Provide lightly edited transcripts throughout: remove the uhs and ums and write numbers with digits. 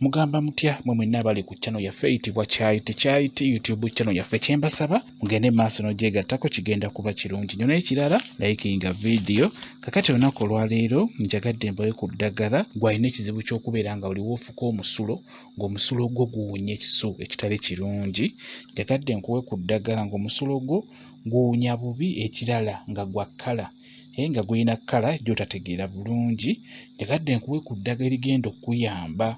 Mugamba mutya mwe mwenna abali ku channel yaffe eyitibwa Kyayiti Kyayiti YouTube channel yaffe? Kyembasaba mugende maaso n'ogyegattako, kigenda kuba kirungi nnyo. N'ekirala, likinga vidiyo. Kakati olunaku olwaleero njagadde mbawe ku ddagala gw'alina ekizibu ky'okubeera nga buli w'ofuka omusulo ng'omusulo gwo guwunya ekisu ekitali kirungi. Njagadde nkuwe ku ddagala ng'omusulo gwo guwunya bubi, ekirala nga gwa kkala naye nga gulina kkala gy'otategeera bulungi. Njagadde nkuwe ku ddagala erigenda okukuyamba.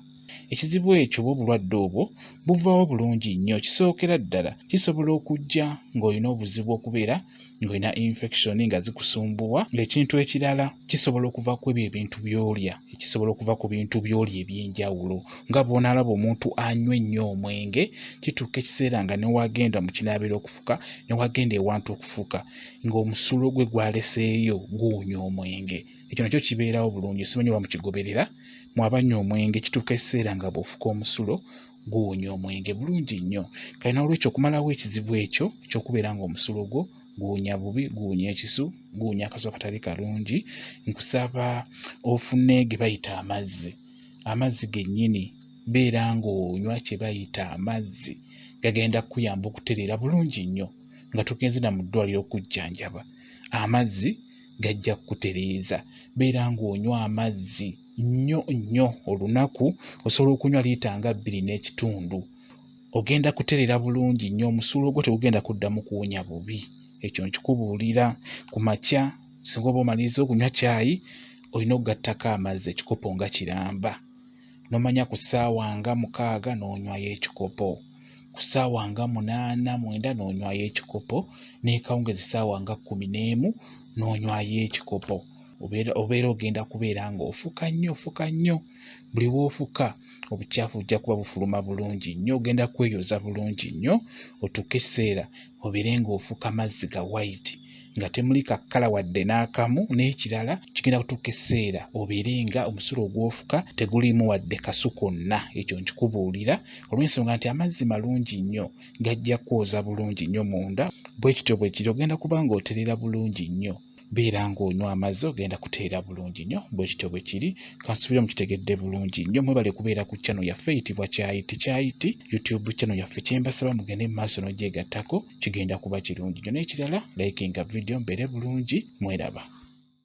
Ekizibu ekyo oba obulwadde obwo buvaawo bulungi nnyo. Kisookera ddala kisobola okujja ng'olina obuzibu okubeera ng'olina infection nga zikusumbuwa. Ekintu ekirala kisobola okuva ku ebyo ebintu by'olya, kisobola okuva ku bintu by'olya eby'enjawulo nga bw'onaalaba omuntu anywa ennyo omwenge, kituuka ekiseera nga ne w'agenda mu kinaabiro okufuka, ne w'agenda ewantu okufuka ng'omusulo gwe gw'aleseeyo guwunya omwenge. Ekyo nakyo kibeerawo bulungi, simanyi oba mukigoberera. Mwe abanywa omwenge kituuka ekiseera nga bw'ofuka omusulo guwunya omwenge bulungi nnyo. Kale n'olwekyo okumalawo ekizibu ekyo eky'okubeera ng'omusulo gwo guwunya bubi, guwunya ekisu, guwunya akasu akatali kalungi, nkusaba ofune ge bayita amazzi. Amazzi gennyini beera ng'onywa kye bayita amazzi, gagenda kukuyamba okutereera bulungi nnyo nga togenze na mu ddwaliro okujjanjaba. Amazzi gajja kukutereeza. Beera ng'onywa amazzi nnyo nnyo olunaku, osobola okunywa liita nga 2.5. Ogenda kutereera bulungi nnyo, omusulo gwo tegugenda kuddamu kuwunya bubi. Ekyo nkikubuulira. Ku makya singa oba omaliriza okunywa caayi, olina okugattako amazzi ekikopo nga kiramba. N'omanya ku ssaawa nga 6 n'onywayo ekikopo, ku ssaawa nga 8 9 n'onywayo ekikopo, n'ekawungeezi ssaawa nga 11 n'onywayo ekikopo. Obeera ogenda kubeera ng'ofuka nnyo, ofuka nnyo. Buli w'ofuka obukyafu bujja kuba bufuluma bulungi nnyo, ogenda kweyoza bulungi nnyo otuuke ekiseera obeere ng'ofuka mazzi ga white nga temuli kakkala wadde n'akamu. N'ekirala kigenda kutuuka ekiseera obeere nga omusulo ogw'ofuka teguliimu wadde kasu konna. Ekyo nkikubuulira olw'ensonga nti amazzi malungi nnyo, gajja kwoza bulungi nnyo munda. Bwe kityo bwe kiri, ogenda kuba ng'otereera bulungi nnyo. Beera ng'onywa amazzi, ogenda kutereera bulungi nnyo. Bwe kityo bwe kiri, kansuubire mukitegedde bulungi nnyo. Mwebale kubeera ku channel yaffe eyitibwa Kyayiti Kyayiti YouTube channel yaffe. Kyembasaba mugende mu maaso n'ogyegattako, kigenda kuba kirungi nnyo. N'ekirala, likinga video, mbeere bulungi, mweraba.